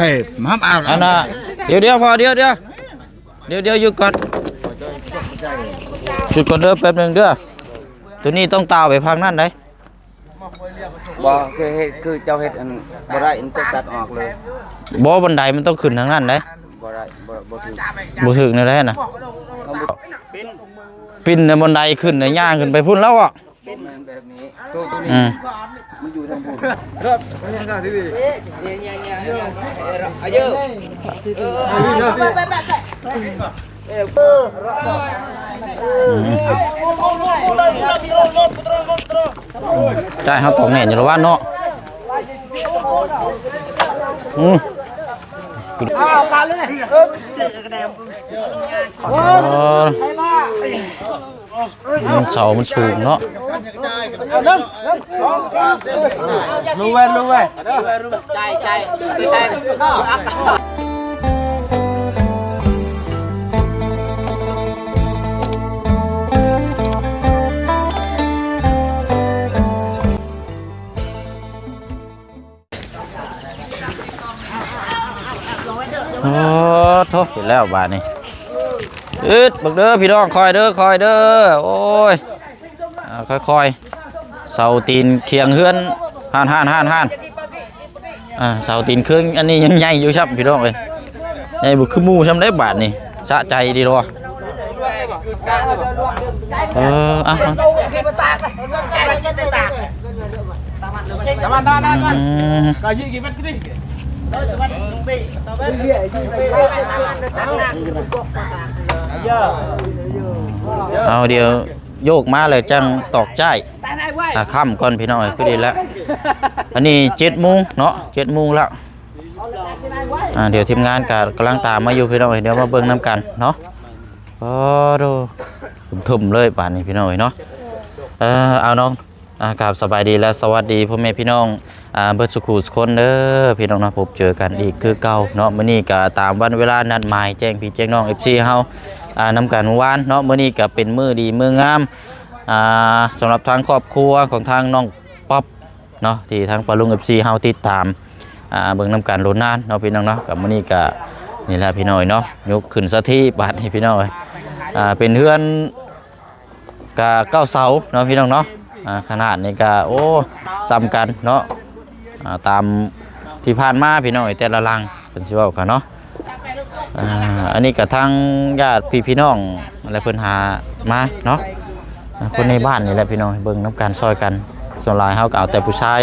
ເອີ ມາຫາ ອັນນ່າ ດຽວໆ ພໍ ດຽວໆ ດຽວໆ ຢຸດກ່ອນ ຢຸດກ່ອນເດີ ແປັບໜຶ່ງເດີ ໂຕນີ້ຕ້ອງຕ່າວໄປພາກນັ້ນໄດ໋. ບໍ່ ຄືເຮັດ ຄືເຈົ້າເຮັດອັນ ບໍ່ໄດ້ ອັນຕ້ອງຕັດອອກເລີຍ. ບໍ່ ບັນໄດມັນຕ້ອງຂຶ້ນທາງນັ້ນໄດ໋. ບໍ່ໄດ້ ບໍ່ ບໍ່ຖືກ ບໍ່ຖືກແນວໃດນະ? ປີນ ປີນໃນບັນໄດຂຶ້ນນະ ຍ່າງຂຶ້ນໄປພຸ້ນແລ້ວອະ. ແມ່ນແບບນີ້ ໂຕ ໂຕນີ້ ອືມ ມັນຢູ່ທາງພຸ້ນ. ໃຈເຮົາຕ້ອງແໜ້ນຢູ່ລະວ່າເນາະ. ອືມ ອ້າວ ການເລີຍ ເອີ ມັນເສົາມັນສູງເນາະ. ລົງໄວ້ ລົງໄວ້ ໃຈ ໃຈ ໄປໃສ່ ໂອ້ໂທ້ ເຫັນແລ້ວບາດນີ້. ອຶດ ເບິ່ງເດີພີ່ນ້ອງ ຄ່ອຍເດີ ຄ່ອຍເດີ ໂອ້ຍ ອ່າ ຄ່ອຍໆ ເສົາຕີນຄຽງເຮືອນ ຫັ້ນໆໆໆ ອ່າ ເສົາຕີນເຄື່ອງອັນນີ້ຍັງໃຫຍ່ຢູ່ຊ້ຳພີ່ນ້ອງເອີຍ ໃຫຍ່ບໍ່ຄືໝູ່ຊ້ຳເດ້ບາດນີ້. ສະໃຈດີດອກ. ເອີ ອ່ະ ຕາມານ ຕາມານ ຕາມານ ອືມ ເອົາ ດຽວໂຍກມາແລ້ວຈັ່ງຕອກຈ້າຍ. ອ່າ ຄ່ຳກ່ອນພີ່ນ້ອງເອີຍ ຄືດີແລ້ວ. ອັນນີ້ເຈັດໂມງເນາະ ເຈັດໂມງແລ້ວ. ອ່າ ດຽວທີມງານກໍກຳລັງຕາມມາຢູ່ພີ່ນ້ອງເອີຍ ດຽວມາເບິ່ງນຳກັນເນາະ. ໂອ້ໂດ ເຖິມເລີຍບາດນີ້ພີ່ນ້ອງເອີຍເນາະ. ເອີ ເອົາເນາະ ອ່າ ກາບສະບາຍດີ ແລະ ສະຫວັດດີພໍ່ແມ່ພີ່ນ້ອງ ອ່າ ເບິດສູ່ຄູ່ສູ່ຄົນເດີພີ່ນ້ອງເນາະ. ພົບເຈີກັນອີກຄືເກົ່າເນາະ ມື້ນີ້ກໍຕາມວັນເວລານັດໝາຍ ແຈ້ງພີ່ແຈ້ງນ້ອງ ເອັຟຊີ ເຮົາ ອ່າ ນຳກັນມື້ວານເນາະ. ມື້ນີ້ກໍເປັນມື້ດີມື້ງາມ ອ່າ ສຳລັບທາງຄອບຄົວຂອງທາງນ້ອງປັອບ ເນາະ ທີ່ທາງປ້າລຸງ ເອັຟຊີ ເຮົາຕິດຕາມ ອ່າ ເບິ່ງນຳກັນດົນນານເນາະພີ່ນ້ອງເນາະ. ກໍມື້ນີ້ກໍນີ້ແຫຼະພີ່ນ້ອງເນາະ ຍົກຂຶ້ນສະຖີບາດນີ້ພີ່ນ້ອງເອີຍ. ອ່າ ເປັນເຮືອນກະເກົ້າເສົາເນາະພີ່ນ້ອງເນາະ. ອ່າ ຂະໜາດນີ້ກະ ໂອ້ ສ່ຳກັນເນາະ. ອ່າ ຕາມທີ່ຜ່ານມາພີ່ນ້ອງເອີຍ ແຕ່ລະຫຼັງເພິ່ນຊິເວົ້າກັນເນາະ. ອ່າ ອັນນີ້ກໍທາງຍາດພີ່ພີ່ນ້ອງແລະເພິ່ນຫາມາເນາະ ອ່າ ຄົນໃນບ້ານນີ້ແຫຼະພີ່ນ້ອງ ເບິ່ງນຳກັນຊ່ອຍກັນ. ສ່ວນຫຼາຍເຮົາກໍເອົາແຕ່ຜູ້ຊາຍ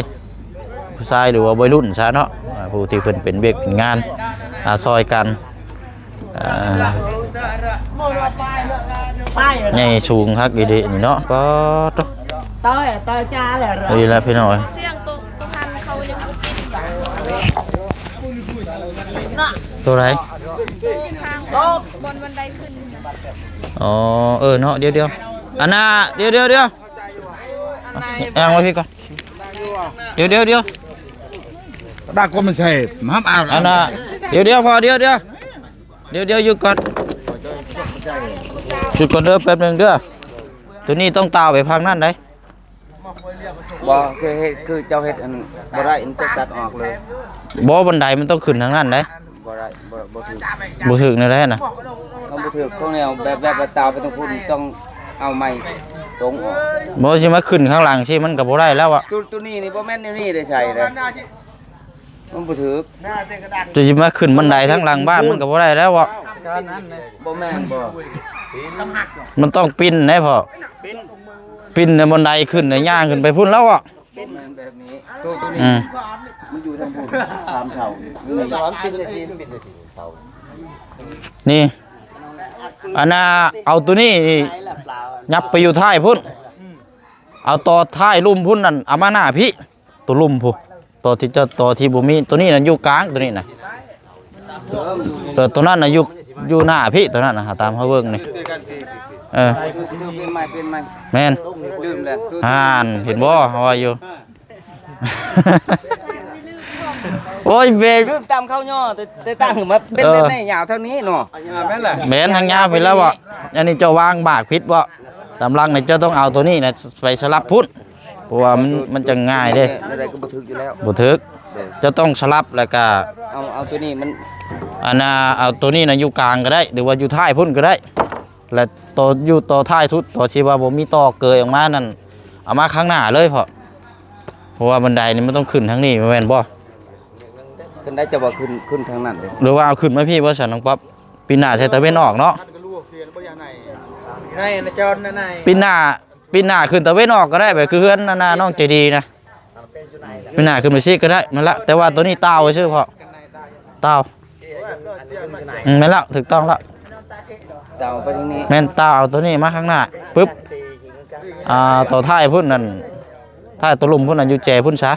ຜູ້ຊາຍ ຫຼືວ່າໄວລຸ້ນຊະເນາະ ອ່າ ຜູ້ທີ່ເພິ່ນເປັນວຽກເປັນງານ ອ່າ ຊ່ອຍກັນ. ອ່າ ໃຫຍ່ສູງຄັກອີ່ຫຼີນີ້ເນາະ ປາດໂທ້ ນີ້ແຫຼະພີ່ນ້ອງເອີຍ. ສຽງຕົກ ຕົກຫັ້ນເຂົາຍັງບໍ່ກິນບໍ່ ເນາະ ໂຕໃດ? ທາງ ໂຕ ບ່ອນບັນໄດຂຶ້ນ. ອໍ ເອີເນາະ ດຽວໆ ອັນນ່າ ດຽວໆ ດຽວ ແອງໄວ້ພີ້ກ່ອນ ດຽວໆ ດຽວ ດາກວ່າມັນໃສ່ ມາຫາ ອັນນ່າ ດຽວໆ ພໍ ດຽວໆ ດຽວໆ ຢຸດກ່ອນ ຢຸດກ່ອນເດີ ແປັບໜຶ່ງເດີ ໂຕນີ້ຕ້ອງຕ່າວໄປພາກນັ້ນໄດ. ບໍ່ ຄືເຮັດ ຄືເຈົ້າເຮັດອັນ ບໍ່ໄດ້ ອັນຕ້ອງຕັດອອກເລີຍ. ບໍ່ ບັນໄດມັນຕ້ອງຂຶ້ນທາງນັ້ນໄດ໋. ບໍ່ໄດ້ ບໍ່ ບໍ່ຖືກ ບໍ່ຖືກແນວໃດນະ? ມັນບໍ່ຖືກຂອງແນວແບບ ແບບວ່າຕາວໄປຕ້ອງພຸ້ນ ຕ້ອງເອົາໄມ້ຕົງອອກ. ບໍ່ ຊິມາຂຶ້ນຂ້າງຫຼັງຊີ້ ມັນກໍບໍ່ໄດ້ແລ້ວອະ. ໂຕ ໂຕນີ້ນີ້ບໍ່ແມ່ນແນວນີ້ເດ້ ໃສ່ເດ້. ມັນບໍ່ຖືກ ຈະຊິມາຂຶ້ນບັນໄດທາງຫຼັງບ້ານມັນກໍບໍ່ໄດ້ແລ້ວເບາະ. ບໍ່ແມ່ນບໍ່ ມັນຕ້ອງປິ່ນໄດ໋ພໍ່ ປິ່ນ ປິ່ນໃນບັນໄດຂຶ້ນ ຍ່າງຂຶ້ນໄປພຸ້ນແລ້ວເບາະ. ບໍ່ແມ່ນແບບນີ້ ໂຕ ໂຕນີ້ ອືມ ມັນຢູ່ທາງພຸ້ນ ຕາມເສົາ ນີ້ ອັນນ່າ ເອົາໂຕນີ້ນີ້ ຍັບໄປຢູ່ທ້າຍພຸ້ນ ເອົາຕໍ່ທ້າຍລຸ່ມພຸ້ນ ນັ້ນ ເອົາມາໜ້າພີ້. ຕົວລຸ່ມພຸ້ນ ຕົວທີ່ເຈົ້າ ຕົວທີ່ບໍ່ມີ ຕົວນີ້ນະຢູ່ກາງ ຕົວນີ້ນະ ເອີ ຕົວນັ້ນນະຢູ່ ຢູ່ໜ້າພີ້ ຕົວນັ້ນນະ ຫາຕາມເຮົາເບິ່ງນີ້ ເອີ ແມ່ນ ຫັ້ນ ເຫັນບໍ່ ເຮົາວ່າຢູ່ ໂອ້ຍ ເບ ລືມຕຳເຂົ້າຍໍ ແຕ່ ແຕ່ຕັ້ງມາເປັນ ເອີ ແບບນີ້ ຍາວເທົ່ານີ້ເນາະ ແມ່ນ ທາງຍາວພີ້ແລ້ວເບາະ. ອັນນີ້ເຈົ້າວາງບາກຜິດເບາະ ຕາມຫຼັກນີ້ເຈົ້າຕ້ອງເອົາຕົວນີ້ນະໄປສະຫຼັບພຸ້ນ. ເພາະວ່າມັນ ມັນຈະງ່າຍເດ້ ແນວໃດກໍບໍ່ຖືກຢູ່ແລ້ວ ບໍ່ຖືກ ໂດຍ ເຈົ້າຕ້ອງສະຫຼັບ ແລ້ວກະ ເອົາ ເອົາຕົວນີ້ມັນ ອັນນ່າ ເອົາຕົວນີ້ນະຢູ່ກາງກໍໄດ້ ຫຼືວ່າຢູ່ທ້າຍພຸ້ນກໍໄດ້ ແລະໂຕຢູ່ຕໍ່ທ້າຍສຸດ ໂຕທີ່ວ່າບໍ່ມີຕໍ່ເກີຍອອກມານັ້ນ ເອົາມາຂ້າງໜ້າເລີຍເພາະ ເພາະວ່າບັນໄດນີ້ມັນຕ້ອງຂຶ້ນທາງນີ້ ແມ່ນບໍ່? ຂຶ້ນໄດ້ ແຕ່ວ່າຂຶ້ນ ຂຶ້ນທາງນັ້ນເດ້ ຫຼືວ່າເອົາຂຶ້ນມາພີ້ບໍ່ຊັ້ນນ້ອງປັອບ? ປີໜ້າໃສ່ຕາເວັນອອກເນາະ ໃນນະຈອນນະ ໃນ ປີໜ້າ ປີໜ້າຂຶ້ນຕາເວັນອອກກໍໄດ້ ແບບຄືເຮືອນອັນນ່າ ນ້ອງໃຈດີນະ ປີໜ້າຂຶ້ນໄປຊີ້ກໍໄດ້ ແມ່ນລະ ແຕ່ວ່າໂຕນີ້ຕ່າວຊື່ເພາະ ຕ່າວ ອືມ ແມ່ນລະ ຖືກຕ້ອງລະ ຕ່າວໄປທາງນີ້ ແມ່ນ ຕ່າວເອົາໂຕນີ້ມາຂ້າງໜ້າ ປຶບ ອ່າ ຕໍ່ທ້າຍພຸ້ນນັ້ນ ຖ້າຕົວລຸ່ມພຸ້ນນະ ຢູ່ແຈພຸ້ນຊະ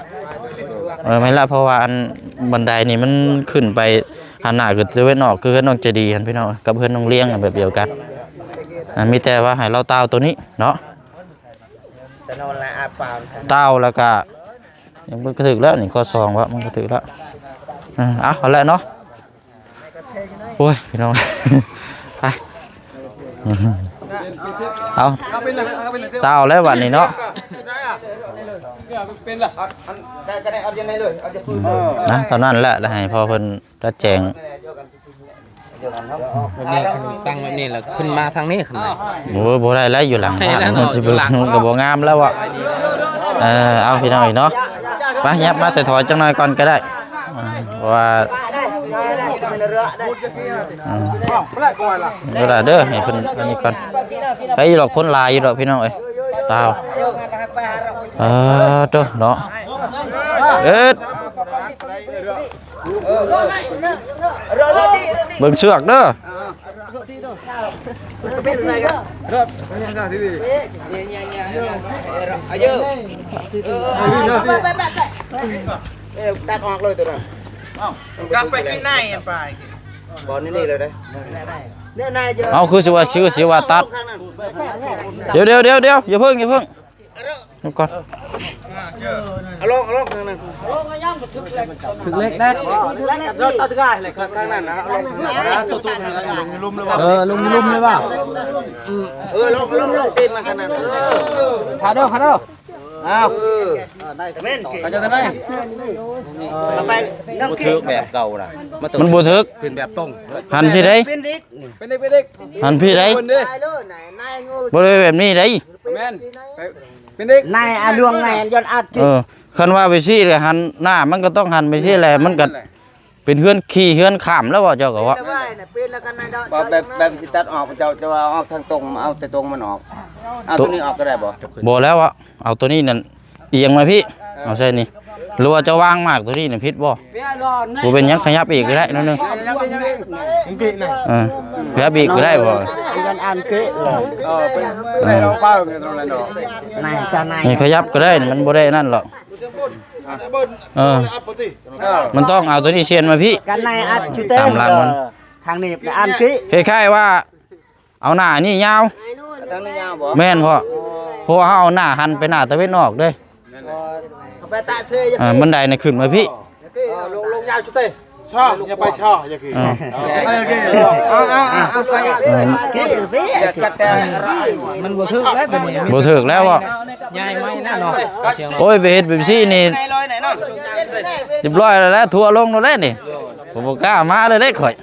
ເອີ ແມ່ນລະ ເພາະວ່າອັນບັນໄດນີ້ມັນຂຶ້ນໄປຫັນໜ້າຄືຕາເວັນອອກ ຄືເຮືອນນ້ອງໃຈດີຫັ້ນພີ່ນ້ອງ ກັບເຮືອນນ້ອງລຽງແບບດຽວກັນ ອ່າ ມີແຕ່ວ່າໃຫ້ລາວຕ່າວໂຕນີ້ເນາະ ຕ່າວແລ້ວກະ ມັນກະຖືກແລ້ວນີ້ ຂໍ້ສອງວ່າມັນກະຖືກແລ້ວ ເອີ ເອົາ ເອົາແຫຼະເນາະ. ໂອ້ຍ ພີ່ນ້ອງ ໄປ ເອົາ ຕາວແລ້ວບັດນີ້ເນາະ ນະ ເທົ່ານັ້ນແຫຼະ ແລ້ວໃຫ້ພໍ່ເພິ່ນຈັດແຈງ ແບບນີ້ ຕັ້ງແບບນີ້ແລ້ວຂຶ້ນມາທາງນີ້ ໂອ້ຍ ບໍ່ໄດ້ແລ້ວ ຢູ່ຫຼັງບ້ານ ໃຫ້ແລ້ວເນາະ ມັນຊິບໍ່ ຢູ່ຫຼັງ ມັນກໍບໍ່ງາມແລ້ວເວາະ ເອີ ເອົາ ພີ່ນ້ອງເນາະ ໄປ ຫຍັບມາ ຖອຍໆ ຈັກໜ່ອຍກ່ອນກໍໄດ້ ອ່າ ເພາະວ່າ ອ່າ ເວລາເດີ ໃຫ້ເພິ່ນອັນນີ້ກ່ອນ ໄປອີ່ດອກ ຄົນຫຼາຍຢູ່ດອກ ພີ່ນ້ອງເອີຍ ຕາວ ເອີ ໂຕເນາະ ເອີດ ເບິ່ງເຊືອກເດີ ຕັດອອກເລີຍຕົວນັ້ນ ເອົາ ກັບໄປທີ່ໃນອັນປາຍ ບໍ່ ນີ້ໆ ເລີຍເດ້ ເອົາ ຄືຊິວ່າ ຄືຊິວ່າຕັດ ດຽວໆໆໆ ຢ່າເພິ່ງ ຢ່າເພິ່ງ ເອົາກ່ອນ ເອົາລົງ ເອົາລົງ ຖືກເຫຼັກໄດ້ ເອີ ລົງລຸ່ມເລີຍວ່າ ເອີ ລົງ ລົງ ລົງ ຕີນມາຂະໜາດ ເອີ ພາເດີ ພາເດີ ອ້າວ ເອີ ເຂົາເຈົ້າໄດ້ ບໍ່ຖືກແບບເກົ່ານະ ມັນບໍ່ຖືກ ຂຶ້ນແບບຕົງ ຫັນທີ່ໃດ ເປັນເດັກ ເປັນເດັກ ເປັນເດັກ ຫັນທີ່ໃດ ບໍ່ໄດ້ແບບນີ້ໃດ ແມ່ນ ເປັນເດັກ ນາຍອາຫຼວງ ນາຍ ຍ້ອນອັດ ເອີ ຄັນວ່າໄປຊີ້ແລ້ວຫັນໜ້າ ມັນກໍຕ້ອງຫັນໄປຊີ້ແຫຼະ ມັນກໍ ເປັນເຮືອນຂີ່ເຮືອນຂ້າມແລ້ວເວົ້າ ເຈົ້າກໍເວົ້າ ເປັນແລ້ວກໍນາຍເນາະ ບໍ່ ແບບ ແບບຊິຕັດອອກ ເຈົ້າ ເຈົ້າວ່າອອກທາງຕົງ ເອົາແຕ່ຕົງມັນອອກ ເອົາຕົວນີ້ອອກກໍໄດ້ບໍ່? ບໍ່ແລ້ວ ເອົາຕົວນີ້ນັ້ນອຽງມາພີ້ ເອີ ເອົາໃສ່ນີ້ ຫຼືວ່າເຈົ້າວາງໝາກຕົວນີ້ນະຜິດບໍ່? ບໍ່ເປັນຫຍັງ ຂະຫຍັບອີກກໍໄດ້ໜ້ອຍໜຶ່ງ ເອີ ຂະຫຍັບອີກກໍໄດ້ບໍ່? ອັນນັ້ນອັນເກະ ເອີ ເປັນ ເອີ ເປັນເຮົາເວົ້າກັນຕົງນັ້ນເນາະ ນາຍ ນາຍ ນີ້ຂະຫຍັບກໍໄດ້ ມັນບໍ່ໄດ້ນັ້ນດອກ ເອີ ມັນຕ້ອງເອົາຕົວນີ້ຊຽນມາພີ້ ກັນໃນອັດຈຸເຕັມ ຕາມຫຼັກມັນ ທາງນີ້ອັນພີ້ ຄ້າຍໆວ່າເອົາໜ້ານີ້ຍາວ ທາງນີ້ຍາວບໍ່? ແມ່ນ ເພາະ ເພາະວ່າເຮົາເອົາໜ້າຫັນໄປໜ້າຕາເວັນອອກເດ້ ເອົາໄປຕະເຊຍ ເອີ ບັນໄດນະຂຶ້ນມາພີ້ ເອີ ລົງ ລົງຍາວຈຸເຕ ຊໍ ຢ່າໄປຊໍ ຢ່າຄື ເອີ ເອົາ ເອົາ ເອົາ ເອົາ ເອົາ ໄປ ເອີ ຈັດແຕ່ ມັນບໍ່ຖືກແລ້ວ ຕົວນີ້ບໍ່ຖືກແລ້ວບໍ່? ຍາຍໄມ້ນະເນາະ ໂອ້ຍ ໄປເຮັດແບບຊີ້ນີ້ ຮຽບຮ້ອຍແລ້ວແຫຼະ ທົວລົງໂລດແຫຼະນີ້ ບໍ່ ບໍ່ກ້າມາເລີຍເດ້ຂ້ອຍ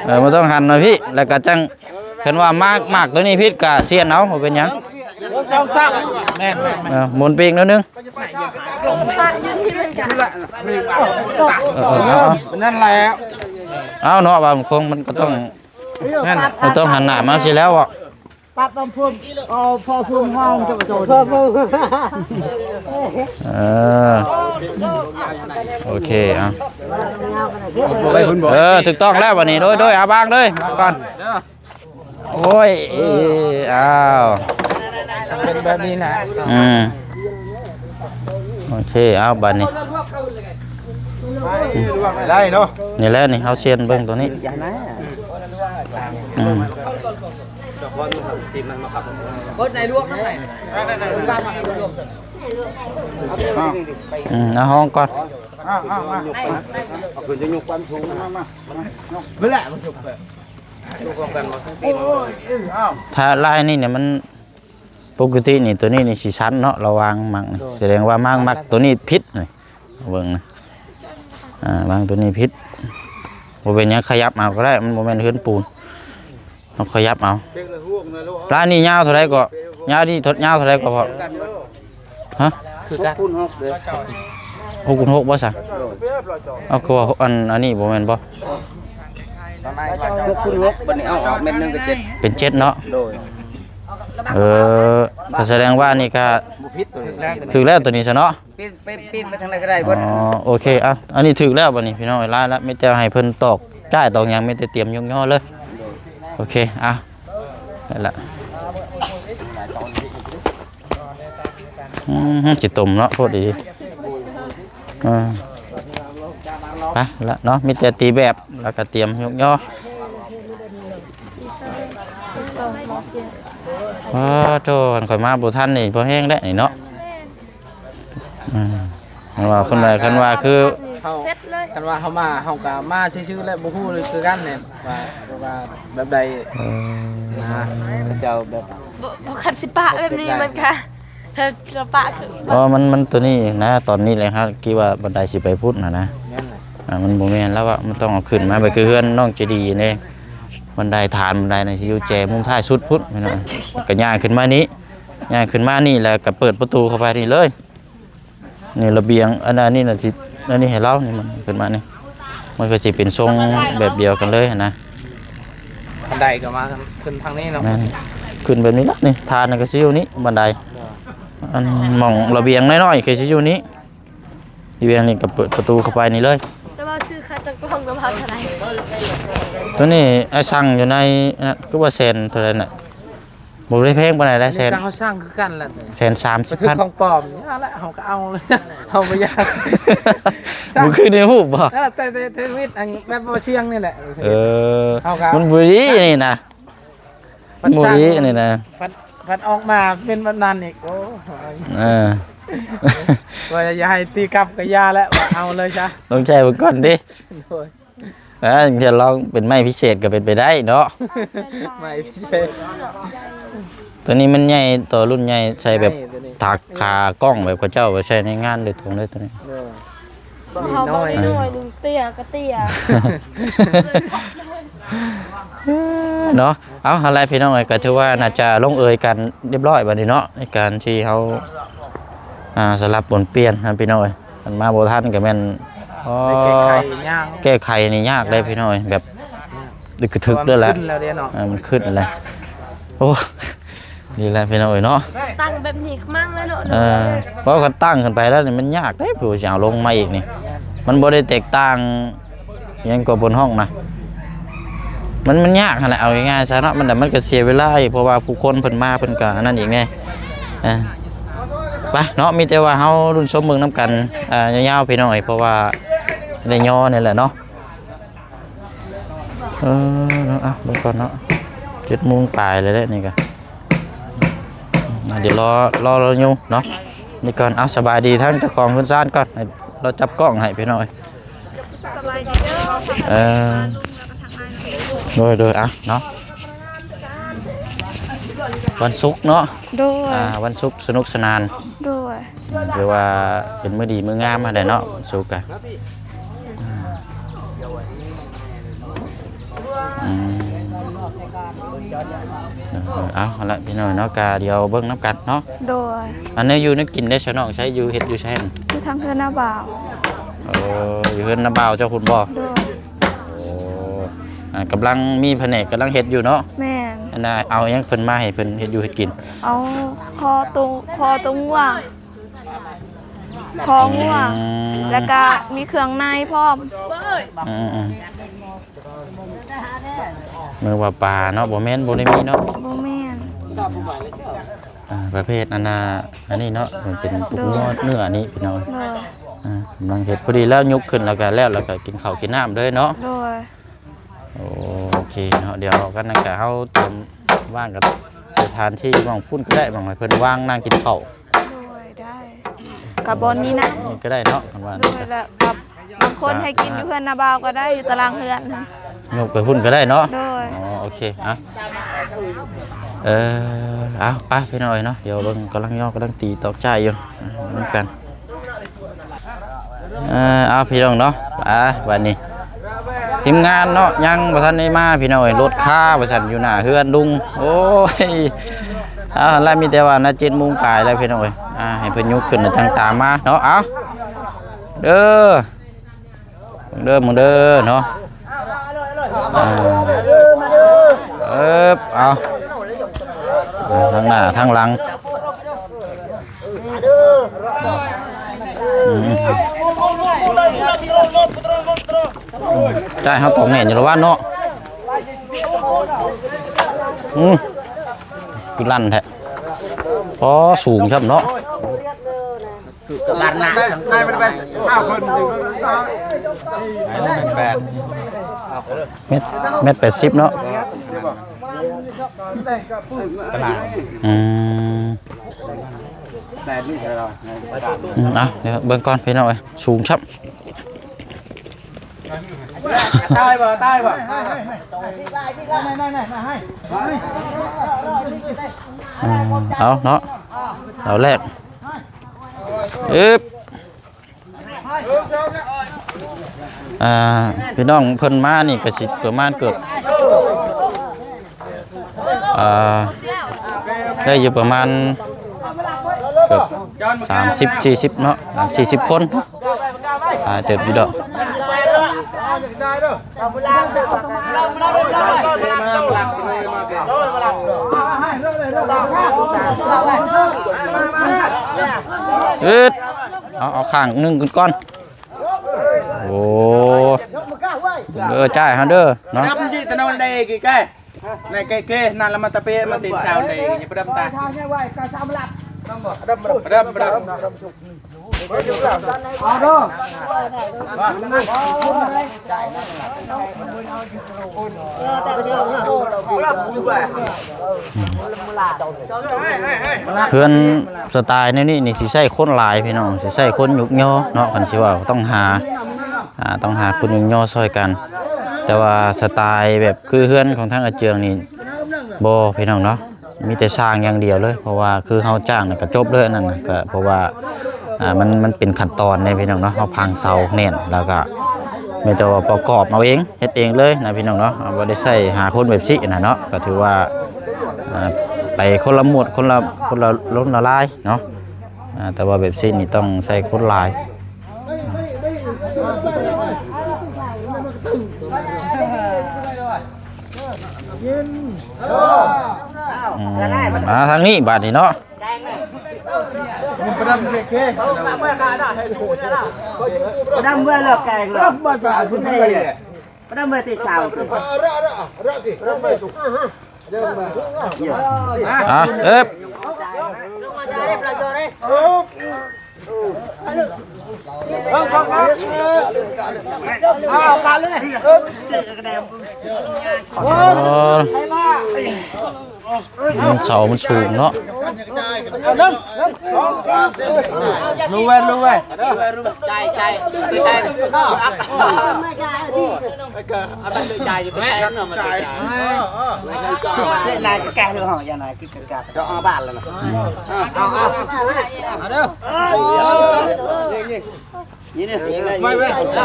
ເອີ ມັນຕ້ອງຫັນມາພີ້ ແລ້ວກໍຈັ່ງ ຄັນວ່າໝາກ ໝາກຕົວນີ້ຜິດກໍຊຽນເອົາ ບໍ່ເປັນຫຍັງ ແມ່ນ ເອີ ໝູນປີກໜ້ອຍໜຶ່ງ ເອີ ເອີ ເອົາ ເອົາ ນັ້ນແຫຼະ ເອົາເນາະ ວ່າມັນຄົງ ມັນກໍຕ້ອງ ແມ່ນ ມັນຕ້ອງຫັນໜ້າມາຊີ້ແລ້ວເນາະ ປັບນຳເພິ່ນ ເອົາພໍເພິ່ນຫ້ອງຈະມາໂຈນ ເອີ ໂອເຄ ເອົາ ໄປພຸ້ນບໍ່ ເອີ ຖືກຕ້ອງແລ້ວບັດນີ້ ໂດຍ ໂດຍ ເອົາວາງເລີຍ ວາງກ່ອນ ໂອ້ຍ ເອີ ອ້າວ ເປັນແບບນີ້ນະ ອືມ ໂອເຄ ເອົາ ບາດນີ້ ໄດ້ເນາະ ນີ້ແຫຼະ ນີ້ ເຮົາຊຽນເບິ່ງຕົວນີ້ ອືມ ເອົາຫ້ອງກ່ອນ ເອົາ ເອົາ ມາ ເອົາຂຶ້ນ ຈະຍົກຄວາມສູງ ມາ ມາ ມາ ເວລາມັນສຸກ ຢູ່ພ້ອມກັນບໍ່? ຖ້າລາຍນີ້ນີ້ມັນ ປົກກະຕິນີ້ ໂຕນີ້ນີ້ຊິຊັນເນາະ ລະຫວ່າງໝາກນີ້ ໂດຍ ສະແດງວ່າໝາກ ໝາກ ໝາກໂຕນີ້ຜິດນີ້ ເບິ່ງນະ ອ່າ ໝາກໂຕນີ້ຜິດ ບໍ່ເປັນຫຍັງ ຂະຫຍັບເອົາກໍໄດ້ ມັນບໍ່ແມ່ນເຮືອນປູນ ເຮົາຂະຫຍັບເອົາ. ລະອັນນີ້ຍາວເທົ່າໃດກໍ? ຍາວນີ້ ຍາວເທົ່າໃດກໍພໍ? ຮະ? ຄືກັນ ຫົກຄູນຫົກເດ້ ຫົກຄູນຫົກບໍ່ຊະ? ໂດຍ ເອົາ ຄືວ່າອັນ ອັນນີ້ບໍ່ແມ່ນບໍ່? ຫົກຄູນຫົກ ບັດນີ້ເອົາອອກເມັດໜຶ່ງກໍເຈັດ ເປັນເຈັດເນາະ. ໂດຍ ເອີ ກໍສະແດງວ່ານີ້ກໍ ບໍ່ຜິດໂຕນີ້ ຖືກແລ້ວໂຕນີ້ຊະເນາະ. ປີ້ນ ປີ້ນ ປີ້ນໄປທາງໃດກໍໄດ້ເບິດ. ອໍ ໂອເຄ ອ່ະ ອັນນີ້ຖືກແລ້ວບັດນີ້ພີ່ນ້ອງເອີຍ ຫຼາຍລະ ມີແຕ່ໃຫ້ເພິ່ນຕອກຈ້າຍຕອກຫຍັງ ມີແຕ່ຕຽມຍົກຍໍເລີຍ. ໂອເຄ ອ່ະ ໄດ້ລະ ອືມ ຊິຕົມເນາະ ໂພດອີ່ຫຼີ. ເອີ ໄປລະເນາະ ມີແຕ່ຕີແບບ ແລ້ວກໍຕຽມຍົກຍໍ. ອໍ ໂທ້ ຄັນຂ້ອຍມາບໍ່ທັນນີ້ ພໍແຮງແລ້ວນີ້ເນາະ. ອືມ ຄັນວ່າ ຄັນວ່າ ຄັນວ່າຄື ເຮົາ ເສັດເລີຍ ຄັນວ່າເຮົາມາ ເຮົາກໍມາຊື່ໆ ແຫຼະ ບໍ່ຮູ້ຄືກັນແຫຼະວ່າ ວ່າແບບໃດ. ເອີ ນະ ເຂົາເຈົ້າແບບ ບໍ່ ບໍ່ ຄັນຊິປະແບບນີ້ມັນກະ ຖ້າຈະປະຄື ເອີ ມັນ ມັນໂຕນີ້ນະ ຕອນນີ້ແຫຼະ ເຮົາຄິດວ່າບັນໄດຊິໄປພຸ້ນນະ ນະ ແມ່ນແຫຼະ. ອ່າ ມັນບໍ່ແມ່ນແລ້ວອະ ມັນຕ້ອງເອົາຂຶ້ນມາ ແບບຄືເຮືອນນ້ອງເຈດີນີ້ ບັນໄດ ຖານບັນໄດນະ ຊິຢູ່ແຈມຸມທ້າຍສຸດພຸ້ນ ພີ່ນ້ອງ ກໍຍ່າງຂຶ້ນມານີ້ ຍ່າງຂຶ້ນມານີ້ ແລ້ວກໍເປີດປະຕູເຂົ້າໄປນີ້ເລີຍ. ນີ້ລະບຽງ ອັນ ອັນນີ້ນະ ຊິ ອັນນີ້ໃຫ້ລາວນີ້ ມັນຂຶ້ນມານີ້ ມັນກໍຊິເປັນຊົງແບບດຽວກັນເລີຍຫັ້ນນະ. ບັນໄດກໍມາຂຶ້ນທາງນີ້ເນາະ. ແມ່ນ ຂຶ້ນແບບນີ້ລະນີ້ ຖານກໍຊິຢູ່ນີ້ ບັນໄດ. ໂດຍ ອັນໝ່ອງລະບຽງນ້ອຍໆ ກໍຊິຢູ່ນີ້ ລະບຽງນີ້ກໍເປີດປະຕູເຂົ້າໄປນີ້ເລີຍ. ແລ້ວວ່າຊື້ຄາຕະກອງລະວ່າເທົ່າໃດ? ໂຕນີ້ອ້າຍສັ່ງຢູ່ໃນນັ້ນ ຄືວ່າແສນເທົ່າໃດນະ? ບໍ່ໄດ້ແພງປານໃດ ແສນ ເຮົາສ້າງຄືກັນແຫຼະ ແສນສາມສິບພັນ ຂອງປອມນີ້ແຫຼະ ເຮົາກໍເອົາເລີຍ ເຮົາບໍ່ຢາກ. ບໍ່ຄືໃນຮູບບໍ່? ເອີ ແຕ່ ແຕ່ ແຕ່ທຳອິດ ອັນແບບບໍ່ສ່ຽງນີ້ແຫຼະ. ເອີ ມັນບໍ່ດີນີ້ນະ ມັນບໍ່ດີນີ້ນະ ພັດ ພັດອອກມາເປັນແບບນັ້ນອີກ. ໂອ້ ເອີ ວ່າຢ່າໃຫ້ຕີກັບກໍຢ່າແຫຼະ ວ່າເອົາເລີຍຊະ ຕ້ອງໃຊ້ເບິ່ງກ່ອນຕິ. ໂດຍ ອ່າ ເພື່ອລອງເປັນໄມ້ພິເສດກໍເປັນໄປໄດ້ເນາະ ໄມ້ພິເສດ. ໂຕນີ້ມັນໃຫຍ່ ໂຕລຸ້ນໃຫຍ່ ໃສ່ແບບ ໃຫຍ່ໂຕນີ້ ຖາກຂາກ້ອງ ແບບເຂົາເຈົ້າໄປໃຊ້ໃນງານໂດຍຕົງເລີຍໂຕນີ້. ໂດຍ ພວກເຮົາເບິ່ງນ້ອຍ ໜຶ່ງເຕ້ຍກໍເຕ້ຍ ເນາະ. ເອົາ ຫັ້ນແຫຼະພີ່ນ້ອງເອີຍ ກໍຖືວ່າໜ້າຈະລົງເອີຍກັນຮຽບຮ້ອຍບັດນີ້ເນາະ ໃນການທີ່ເຮົາ ອ່າ ສະຫຼັບໝູນປ່ຽນນະພີ່ນ້ອງເອີຍ. ຄັນມາບໍ່ທັນກໍແມ່ນ ອໍ ໄດ້ແກ້ໄຂຍາກ ແກ້ໄຂນີ້ຍາກເດ້ພີ່ນ້ອງເອີຍ ແບບ ຍາກ ດຶກກະທຶກເລີຍແຫຼະ ເພາະວ່າມັນຂຶ້ນແລ້ວເດ້ເນາະ. ເອີ ມັນຂຶ້ນແລ້ວ ໂອ້ ນີ້ແຫຼະພີ່ນ້ອງເອີຍເນາະ ຕັ້ງແບບນີ້ມັ້ງແລ້ວເນາະ. ເອີ ເພາະຄັນຕັ້ງຂຶ້ນໄປແລ້ວນີ້ມັນຍາກເດ້ ຜູ້ຊິເອົາລົງມາອີກນີ້ ມັນບໍ່ໄດ້ແຕກຕ່າງ ຫຍັງກໍບົນຫ້ອງນະ ມັນ ມັນຍາກຫັ້ນແຫຼະ ເອົາງ່າຍໆຊະເນາະ. ມັນ ມັນກໍເສຍເວລາອີກ ເພາະວ່າຜູ້ຄົນເພິ່ນມາເພິ່ນກໍອັນນັ້ນອີກແດ່. ເອີ ໄປເນາະ ມີແຕ່ວ່າເຮົາລຸ້ນຊົມເບິ່ງນຳກັນ ອ່າ ຍາວໆ ພີ່ນ້ອງເອີຍ ເພາະວ່າໄດ້ຍໍນີ້ແຫຼະເນາະ. ເອີ ເນາະ ອ່ະ ເບິ່ງກ່ອນເນາະ ເຈັດໂມງປາຍແລ້ວເດ້ນີ້ກໍ ອ່າ ດຽວລໍ ລໍລາວຢູ່ເນາະ ນີ້ກ່ອນ. ເອົາ ສະບາຍດີທາງເຈົ້າຂອງເຮືອນຊານກ່ອນ ໃຫ້ລາວຈັບກ້ອງໃຫ້ພີ່ນ້ອງເອີຍ. ສະບາຍດີເດີ ເອີ ໂດຍ ໂດຍ ອ່ະເນາະ ວັນສຸກເນາະ. ໂດຍ ອ່າ ວັນສຸກສະໜຸກສະໜານ. ໂດຍ ຖືວ່າເປັນມື້ດີມື້ງາມຫັ້ນແຫຼະເນາະ ວັນສຸກກະ ອືມ ເອີ ເອົາ ຫັ້ນລະພີ່ນ້ອງເນາະ ກະດຽວເບິ່ງນຳກັນເນາະ. ໂດຍ ອັນແນວຢູ່ແນວກິນເດ້ຊະນ້ອງ ໃສ ຢູ່ເຮັດຢູ່ໃສ? ຢູ່ທາງເຮືອນນ້າບ່າວ. ເອີ ຢູ່ເຮືອນນ້າບ່າວເຈົ້າພຸ້ນບໍ່? ໂດຍ ໂອ້ ອ່າ ກຳລັງມີພະແນກກຳລັງເຮັດຢູ່ເນາະ. ແມ່ນ ອັນນ່າ ເອົາຫຍັງເພິ່ນມາໃຫ້ເພິ່ນເຮັດຢູ່ເຮັດກິນ? ເອົາຄໍໂຕ ຄໍໂຕງົວ ຄໍງົວ ອືມ ແລ້ວກະມີເຄື່ອງໃນພ້ອມ. ອືມໆ ນຶກວ່າປາເນາະ ບໍ່ແມ່ນ ບໍ່ໄດ້ມີເນາະ. ບໍ່ແມ່ນ ອ່າ ປະເພດອັນນ່າ ອັນນີ້ເນາະ ມັນເປັນ ໂດຍ ເນື້ອ ເນື້ອອັນນີ້ພີ່ນ້ອງ. ໂດຍ ອ່າ ກຳລັງເຮັດ ພໍດີແລ້ວ ຍົກຂຶ້ນແລ້ວກະແລ້ວ ແລ້ວກະກິນເຂົ້າກິນນ້ຳເລີຍເນາະ. ໂດຍ ໂອ ໂອເຄເນາະ ດຽວກັນນັ້ນກະເຮົາຕຽມວາງກັບສະຖານທີ່ໝ່ອງພຸ້ນກໍໄດ້ ໝ່ອງໃຫ້ເພິ່ນວາງນັ່ງກິນເຂົ້າ. ໂດຍ ໄດ້ ກະບ່ອນນີ້ນະ ນີ້ກໍໄດ້ເນາະ ຄັນວ່າ. ໂດຍ ແລ້ວກັບ ບາງຄົນໃຫ້ກິນຢູ່ເຮືອນນ້າບ່າວກໍໄດ້ ຢູ່ຕາລາງເຮືອນນະ ຍົກໄປພຸ້ນກໍໄດ້ເນາະ. ໂດຍ ອໍ ໂອເຄ ອ່ະ ເອີ ເອົາ ໄປພີ່ນ້ອງເອີຍເນາະ ດຽວເບິ່ງກຳລັງຍໍກຳລັງຕີຕອກຈ່າຍຢູ່ ນຳກັນ. ເອີ ເອົາພີ່ນ້ອງເນາະ ອ່າ ບາດນີ້ທີມງານເນາະ ຍັງບໍ່ທັນໄດ້ມາພີ່ນ້ອງເອີຍ ລົດຄາວ່າຊັ້ນ ຢູ່ໜ້າເຮືອນລຸງ. ໂອ້ຍ ເອົາ ແລ້ວມີແຕ່ວ່ານະ ເຈັດໂມງປາຍແລ້ວພີ່ນ້ອງເອີຍ ອ່າ ໃຫ້ເພິ່ນຍົກຂຶ້ນແລ້ວຈັ່ງຕາມມາເນາະ. ເອົາ ເດີ ເດີ ເດີເນາະ ເອີບ ເອົາ ທາງໜ້າທາງຫຼັງ ອືມ ໃຈເຮົາຕອກແໜ້ນຢູ່ລະວ່າເນາະ. ອືມ ຄືລັ່ນແທ້ ອໍ ສູງຊ້ຳເນາະ. ຄືກັບບ້ານນາ ໄດ້ ໄດ້ ໄດ້ ໄດ້ຫ້າຄົນ ແປດ ແມັດ ແມັດແປດສິບເນາະ. ອືມ ອືມ ເອົາ ດຽວເບິ່ງກ່ອນພີ່ນ້ອງເອີຍ ສູງຊ້ຳ. ຕາຍບໍ່ ຕາຍບໍ່ ອືມ ເອົາເນາະ ເອົາແລກ ອຶບ ອ່າ ພີ່ນ້ອງເພິ່ນມານີ້ກໍຊິປະມານເກືອບ ອ່າ ໄດ້ຢູ່ປະມານເກືອບສາມສິບ ສີ່ສິບເນາະ ສາມສີ່ສິບຄົນ ຫຼາຍເຕີບຢູ່ດອກ. ອຶດ ເອົາ ເອົາຂ້າງໜຶ່ງຂຶ້ນກ່ອນ. ໂອ້ ເດີ ຈ່າຍເຮົາເດີເນາະ. ນຳຈິຕະໂນນເດກິແກ ນາຍເກເກ ນາລະມະຕະເປ ມາຕິນຊາວເດ ຍະປະດຳຕາ ປະດຳ ປະດຳ ປະດຳ. ເຮືອນສະໄຕລ໌ແນວນີ້ນີ້ ຊິໃຊ້ຄົນຫຼາຍພີ່ນ້ອງ ຊິໃຊ້ຄົນຍຸກຍໍເນາະ. ຄັນຊິເວົ້າຕ້ອງຫາ ອ່າ ຕ້ອງຫາຄົນຍຸກຍໍຊ່ອຍກັນ. ແຕ່ວ່າສະໄຕລ໌ແບບຄືເຮືອນຂອງທາງອາເຈືອງນີ້ ບໍ່ພີ່ນ້ອງເນາະ ມີແຕ່ສ້າງຢ່າງດຽວເລີຍ. ເພາະວ່າຄືເຮົາຈ້າງນະກະຈົບເລີຍ ອັນນັ້ນນະ ກະເພາະວ່າ ອ່າ ມັນ ມັນເປັນຂັ້ນຕອນເດ້ພີ່ນ້ອງເນາະ. ເຮົາພັງເສົາແໜ້ນ ແລ້ວກະມີແຕ່ວ່າປະກອບເອົາເອງ ເຮັດເອງເລີຍນະພີ່ນ້ອງເນາະ. ເຮົາບໍ່ໄດ້ໃຊ້ຫາຄົນແບບຊີ້ນະເນາະ. ກະຖືວ່າ ອ່າ ໄປຄົນລະໝວດ ຄົນລະ ຄົນລະລົມລະລາຍເນາະ. ອ່າ ແຕ່ວ່າແບບຊີ້ນີ້ຕ້ອງໃຊ້ຄົນຫຼາຍ. ອືມ ມາທາງນີ້ບາດນີ້ເນາະ. ປະດຳເລີຍແກງເລີຍ ປະດຳເລີຍແຕ່ເຊົ້າ. ອ່ະ ເອີບ ເອີ ມັນເສົາມັນສູງເນາະ. ລົງໄວ້ ລົງໄວ້ ຈ່າຍ ຈ່າຍ ໄປໃສ່ ເອົາຕັງຈ່າຍຢູ່ ໄປໃສ່ ນາຍແກະເລື່ອງເຮົາ ຢ່ານາຍ ເຈົ້າເອົາບ້ານແລ້ວນະ ເອົາ ເອົາ ເອົາເດີ ນີ້ນີ້ ໄວ້ໄວ້ ເອົາ ເ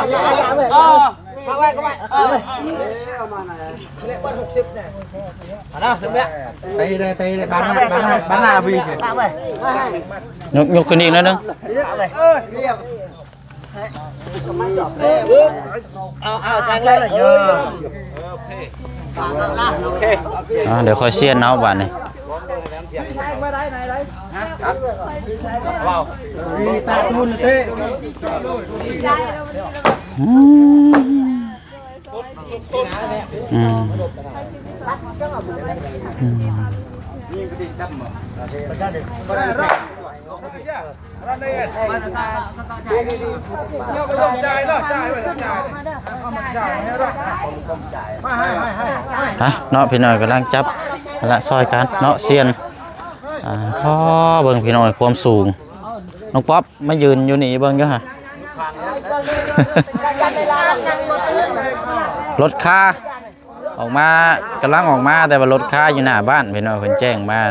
ອົາໄວ້ ເອົາໄວ້ ເອົາ ມາເດີ ເອົາເດີ ເອົາເດີ ເອົາເດີ ເອົາເດີ ເອົາເດີ ເອົາເດີ ເອົາເດີ ເອົາເດີ ເອົາເດີ ເອົາເດີ ຍົກ ຍົກຂຶ້ນອີກໜ້ອຍໜຶ່ງ. ເອົາ ເອົາ ໃສ່ເລີຍ ເອີ ໂອເຄ ອ່າ ດຽວຄ່ອຍຊຽນເອົາບາດນີ້ ອືມ ອືມ ອືມ. ຮະ ເນາະ ພີ່ນ້ອງກຳລັງຈັບ ຫັ້ນລະ ຊ່ອຍກັນເນາະ ຊຽນ ອ່າ ພໍເບິ່ງພີ່ນ້ອງ ຄວາມສູງ ນ້ອງປັອບ ມາຢືນຢູ່ນີ້ເບິ່ງຢູ່ຫະ ລົດຄາ. ອອກມາ ກຳລັງອອກມາ ແຕ່ວ່າລົດຄາຢູ່ໜ້າບ້ານ ພີ່ນ້ອງ ເພິ່ນແຈ້ງມາ.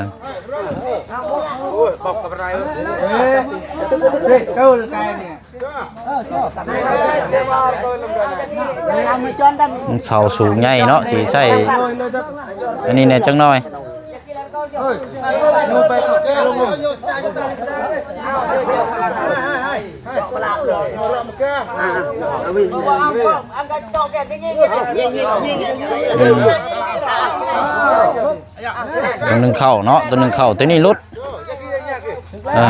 ເສົາສູງໃຫຍ່ເນາະ ຊິໃສ່ອັນນີ້ແດ່ຈັກໜ່ອຍ. ຕົວໜຶ່ງເຂົ້າເນາະ ຕົວໜຶ່ງເຂົ້າ ຕົວນີ້ຫຼຸດ. ເອີ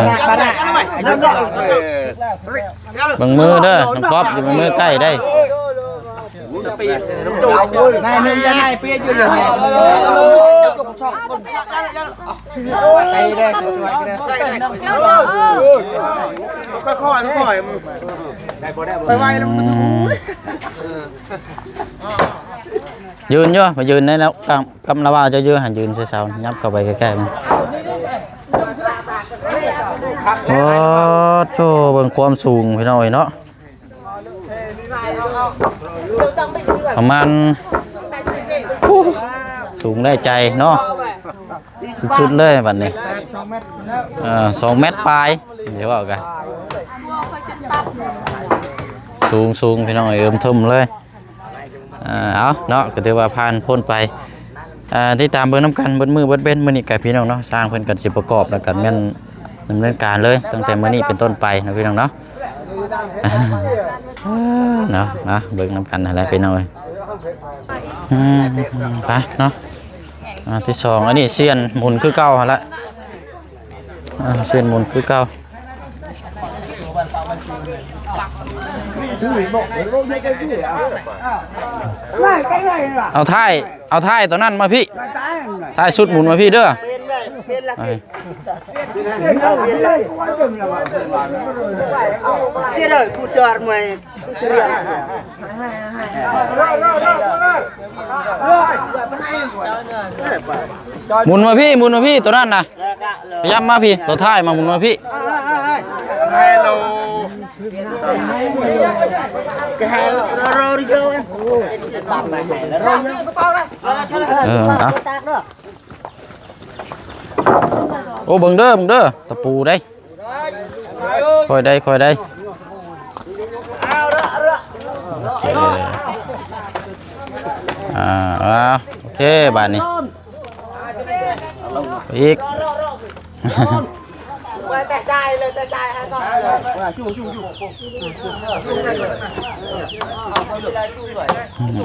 ເບິ່ງມືເດີ ນ້ອງກອບ ເບິ່ງມືໃກ້ໄດ້. ນາຍໜຶ່ງ ນາຍປຽກຢູ່ ຢູ່ ໄປເດີ ໄປ ຄ່ອຍໆ ໄປໄວແລ້ວ. ຢືນຢູ່ ໄປຢືນໃນແນວ ກັບລາວາເຈົ້າຢູ່ຫັ້ນ ຢືນໃສ່ເສົາ ຫຍັບເຂົ້າໄປໃກ້ໆ ມັນ. ໂອ້ໂທ້ ເບິ່ງຄວາມສູງ ພີ່ນ້ອງເອີຍເນາະ. ປະມານ ໂອ້ ສູງໄດ້ໃຈເນາະ ສຸດໆ ເລີຍບັດນີ້. ເອີ ສອງແມັດປາຍ ຊິເວົ້າກະສູງໆ ພີ່ນ້ອງເອີຍ ເອີມເທິມເລີຍ. ເອີ ເອົາເນາະ ກໍຖືວ່າຜ່ານພົ້ນໄປ. ເອີ ຕິດຕາມເບິ່ງນຳກັນເບິດມື້ເບິດເວັນ ມື້ນີ້ກະພີ່ນ້ອງເນາະ ຊ່າງເພິ່ນກໍຊິປະກອບ ແລ້ວກໍແມ່ນດຳເນີນການເລີຍ ຕັ້ງແຕ່ມື້ນີ້ເປັນຕົ້ນໄປເນາະ ພີ່ນ້ອງເນາະ. ເນາະ ມາເບິ່ງນຳກັນຫັ້ນແຫຼະ ພີ່ນ້ອງເອີຍ. ອືມ ໄປເນາະ ອັນທີສອງ ອັນນີ້ຊຽນໝູນຄືເກົ່າຫັ້ນລະ. ອ່າ ເສັ້ນໝູນຄືເກົ່າ. ເອົາທ້າຍ ເອົາທ້າຍຕົວນັ້ນມາພີ້ ທ້າຍສຸດໝູນມາພີ້ເດີ. ໝູນມາພີ້ ໝູນມາພີ້ ຕົວນັ້ນນະ. ພະຍາຍາມມາພີ້ ຕົວທ້າຍມາ ໝູນມາພີ້. ເອີ ເອົາ ໂອ້ ເບິ່ງເດີ ເບິ່ງເດີ ຕະປູເດ້. ຄ່ອຍໄດ້ ຄ່ອຍໄດ້. ໂອເຄ ອ່າ ໂອເຄ ບາດນີ້ ອີກ.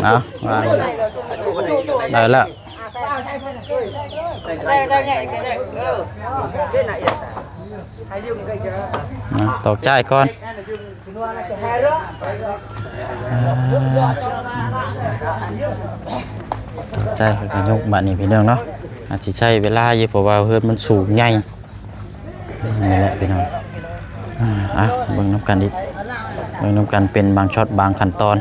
ເອົາ ໄດ້ແລ້ວ. ນະ ຕອກຈ່າຍກ່ອນ. ຕອກຈ່າຍ ແລ້ວກໍຍົກບາດນີ້ ພີ່ນ້ອງເນາະ. ອາດຊິໃຊ້ເວລາຢູ່ ເພາະວ່າເຮືອນມັນສູງໃຫຍ່. ນີ້ແຫຼະພີ່ນ້ອງ ອ່າ ເບິ່ງນຳກັນອີກ ເບິ່ງນຳກັນເປັນບາງຊັອດບາງຂັ້ນຕອນ.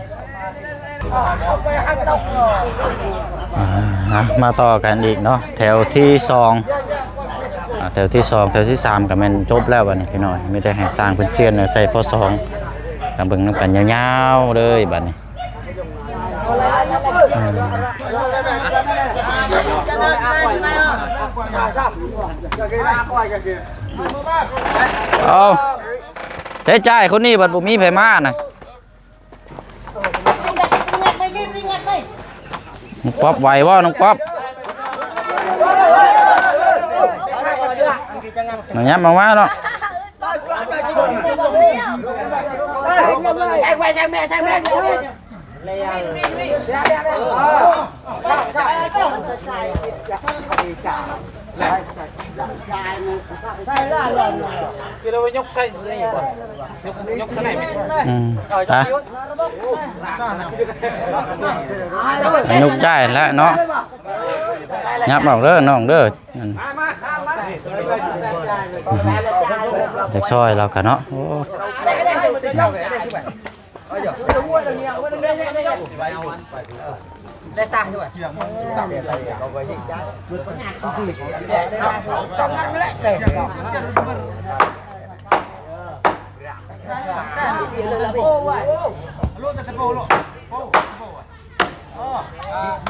ອ່າ ມາຕໍ່ກັນອີກເນາະ ແຖວທີສອງ ອ່າ ແຖວທີສອງ ແຖວທີສາມກໍແມ່ນຈົບແລ້ວບັດນີ້ພີ່ນ້ອງ. ມີແຕ່ໃຫ້ຊ່າງເພິ່ນຊຽນໃສ່ພໍສອງ ກໍເບິ່ງນຳກັນຍາວໆ ເລີຍບັດນີ້. ເອົາ ເດ້ ຈ່າຍຄົນນີ້ບັດບໍ່ມີໃຜມານະ. ນ້ອງປັອບໄຫວບໍ່ ນ້ອງປັອບ? ມາຫຍັບອອກມາເນາະ. ຄືລາວຍົກໃສ່ນີ້ບໍ່? ຍົກ ຍົກໃສ່ນີ້. ອືມ ໄປ ຍົກໄດ້ແລ້ວເນາະ. ຫຍັບອອກເດີນ້ອງເດີ. ອືມ ຢາກຊ່ອຍລາວກະເນາະ. ໂອ້ ໂອ້ຍ.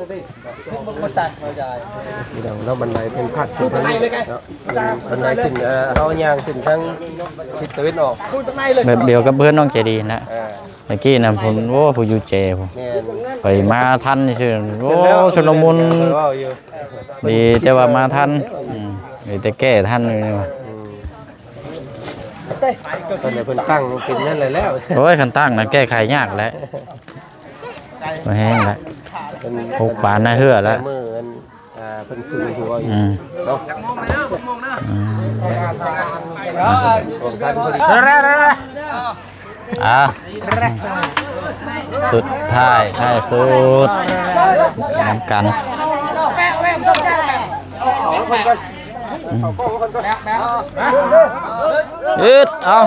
ພີ່ນ້ອງເນາະ ບັນໄດເພິ່ນພັດຂຶ້ນທາງນີ້ເນາະ ບັນໄດຂຶ້ນ ເອີ ເຮົາຍ່າງຂຶ້ນທາງທິດຕາເວັນອອກ ແບບດຽວກັບເຮືອນນ້ອງໃຈດີຫັ້ນແຫຼະ. ເອີ ຕະກີ້ນະ ພຸ້ນ ໂອ້ ຜູ້ຢູ່ແຈພຸ້ນ ແມ່ນ ຂ້ອຍມາທັນຊື່ ໂອ້ ຊຸນລະມຸນ ເວົ້າຢູ່ ດີແຕ່ວ່າມາທັນ ອືມ ດີແຕ່ແກ້ທັນຢູ່ນີ້ວ່າ ອືມ ຕອນນີ້ເພິ່ນຕັ້ງເປັນນັ້ນແຫຼະແລ້ວ ໂອ້ຍ ຄັນຕັ້ງນະແກ້ໄຂຍາກແຫຼະ ບໍ່ແຮງແຫຼະ ເພິ່ນ ຫົກປານນາເຮືອແລ້ວ ມື້ອັນ ອ່າ ເພິ່ນຄືນຫົວຢູ່ ອືມ ເນາະ ອືມ ຂອງທ່ານພໍດີ ອ່າ ສຸດທ້າຍ ທ້າຍສຸດ ນຳກັນ ອືມ ອືດ ເອົາ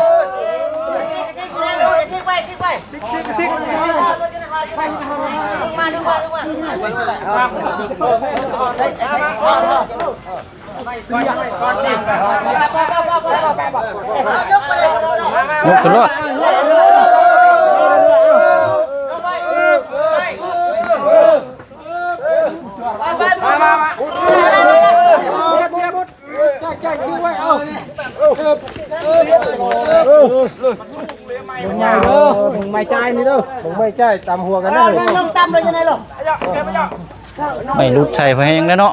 ຍົກຂຶ້ນໂລດ ບໍ່ງ່າຍເດີ ບໍ່ງ່າຍຈ່າຍນີ້ເດີ ບໍ່ງ່າຍຈ່າຍຕຳຫົວກັນເດີ ລົງຕຳເລີຍຈັ່ງໃດລົງ ໄມ້ຫຼຸດໃສ່ພໍແຮງແລ້ວເນາະ.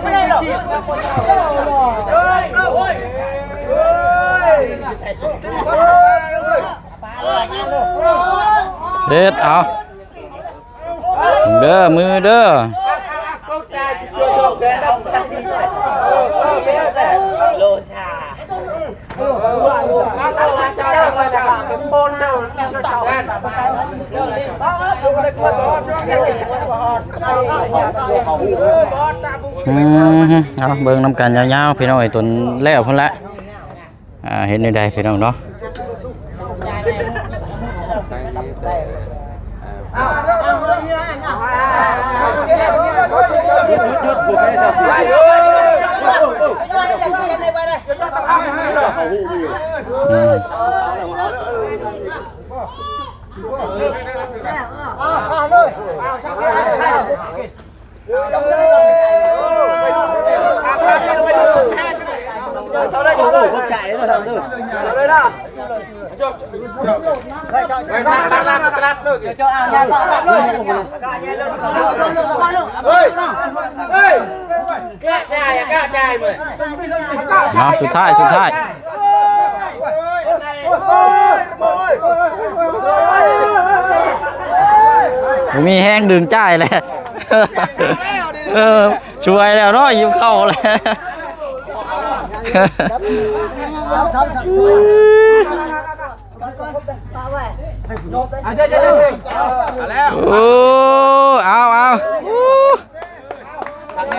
ເຮັດເອົາ ເດີ ມືເດີ. ອືມ ເອົາ ເບິ່ງນຳກັນຍາວໆ ພີ່ນ້ອງເອີຍ ຈົນແລ້ວພຸ້ນລະ. ອ່າ ເຮັດແນວໃດພີ່ນ້ອງເນາະ. ອືມ ເອົາ ສຸດທ້າຍ ສຸດທ້າຍ. ບໍ່ມີແຮງດຶງຈ່າຍແຫຼະ. ເອີ ຊ່ວຍແລ້ວເນາະ ຫິວເຂົ້າແລ້ວ. ໂອ້ ເອົາ ເອົາ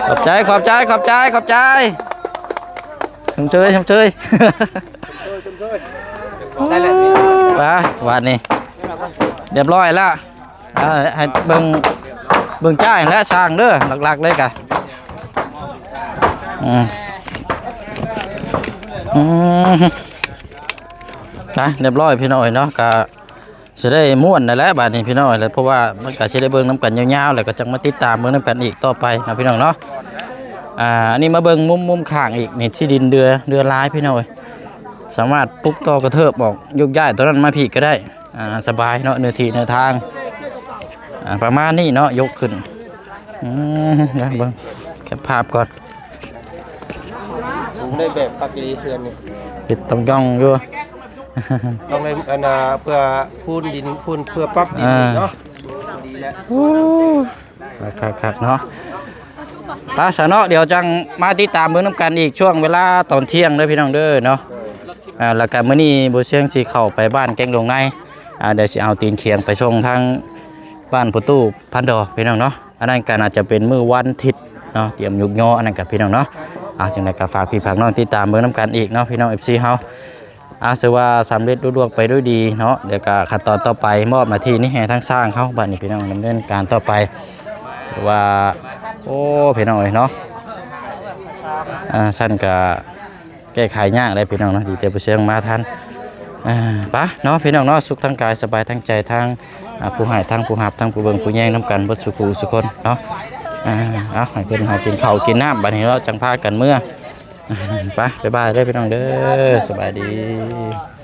ຂອບໃຈ ຂອບໃຈ ຂອບໃຈ ຂອບໃຈ ຊົມເຊີຍ ຊົມເຊີຍ. ໄປ ບາດນີ້ ຮຽບຮ້ອຍແລ້ວ. ເອີ ໃຫ້ເບິ່ງ ເບິ່ງຈ່າຍແຫຼະຊ່າງເດີ ຫຼັກໆເລີຍກະ ອືມ ອືມ ໄປ ຮຽບຮ້ອຍພີ່ນ້ອງເອີຍເນາະ. ກະຊິໄດ້ມ່ວນນັ້ນແຫຼະບາດນີ້ພີ່ນ້ອງເອີຍ ເພາະວ່າມັນກະຊິໄດ້ເບິ່ງນຳກັນຍາວໆ ແລ້ວກະຈັ່ງມາຕິດຕາມເບິ່ງນຳກັນອີກຕໍ່ໄປເນາະພີ່ນ້ອງເນາະ. ອ່າ ອັນນີ້ມາເບິ່ງມຸມ ມຸມຂ້າງອີກນີ້ ທີ່ດິນເດືອ ເດືອຫຼາຍພີ່ນ້ອງເອີຍ ສາມາດປຸກຕໍ່ກະເທີບອອກ ຍົກຍ້າຍຕົວນັ້ນມາພີ້ກະໄດ້. ອ່າ ສະບາຍເນາະ ເນື້ອທີ່ເນື້ອທາງ ອ່າ ປະມານນີ້ເນາະ ຍົກຂຶ້ນ. ອືມ ເບິ່ງ ເກັບພາບກ່ອນ. ສູງໄດ້ແບບຄັກອີ່ຫຼີເຮືອນນີ້ ເຮັດຕ້ອງຍ່ອງຢູ່ ຕ້ອງໄດ້ ອັນນ່າ ເພື່ອຄູນດິນ ຄູນ ເພື່ອປັບດິນອີກເນາະ. ອ່າ ດີແລ້ວ ໂອ້ ຄັກໆໆ ເນາະ. ໄປຊະເນາະ ດຽວຈັ່ງມາຕິດຕາມເບິ່ງນຳກັນອີກຊ່ວງເວລາຕອນທ່ຽງເດີພີ່ນ້ອງເດີເນາະ. ອ່າ ແລ້ວກະມື້ນີ້ບໍ່ຊຽງຊິເຂົ້າໄປບ້ານແກ້ງດົງໃນ ອ່າ ດຽວຊິເອົາຕີນຂຽງໄປສົ່ງທາງບ້ານພໍ່ຕູ້ພັນດອກພີ່ນ້ອງເນາະ. ອັນນັ້ນກະໜ້າຈະເປັນມື້ວັນທິດເນາະ ຕຽມຍົກຍໍ ອັນນັ້ນກະພີ່ນ້ອງເນາະ. ອ່າ ຈັ່ງໃດກະຝາກພີ່ຝາກນ້ອງຕິດຕາມເບິ່ງນຳກັນອີກເນາະ ພີ່ນ້ອງ ເອັຟຊີ ເຮົາ. ອ່າ ຖືວ່າສຳເລັດລຸລ່ວງໄປດ້ວຍດີເນາະ. ດຽວກະຂັ້ນຕອນຕໍ່ໄປ ມອບໜ້າທີ່ນີ້ໃຫ້ທາງຊ່າງເຮົາ ບາດນີ້ພີ່ນ້ອງ ດຳເນີນການຕໍ່ໄປ. ຖືວ່າ ໂອ້ ພີ່ນ້ອງເອີຍເນາະ ອ່າ ຊັ້ນກະແກ້ໄຂຍາກເດ້ພີ່ນ້ອງເນາະ ດີແຕ່ຜູ້ຊ່ຽງມາທັນ. ອ່າ ໄປເນາະ ພີ່ນ້ອງເນາະ ສຸກທັງກາຍ ສະບາຍທັງໃຈ ທັງ ອ່າ ຜູ້ໃຫ້ ທັງຜູ້ຮັບ ທັງຜູ້ເບິ່ງຜູ້ແຍງນຳກັນເບິດສູ່ຜູ້ສູ່ຄົນເນາະ. ອ່າ ເອົາ ໃຫ້ເພິ່ນຫາກິນເຂົ້າກິນນ້ຳ ບາດນີ້ເນາະ ຈັ່ງພາກັນເມືອ. ໄປ ບາຍບາຍເດີພີ່ນ້ອງເດີ ສະບາຍດີ.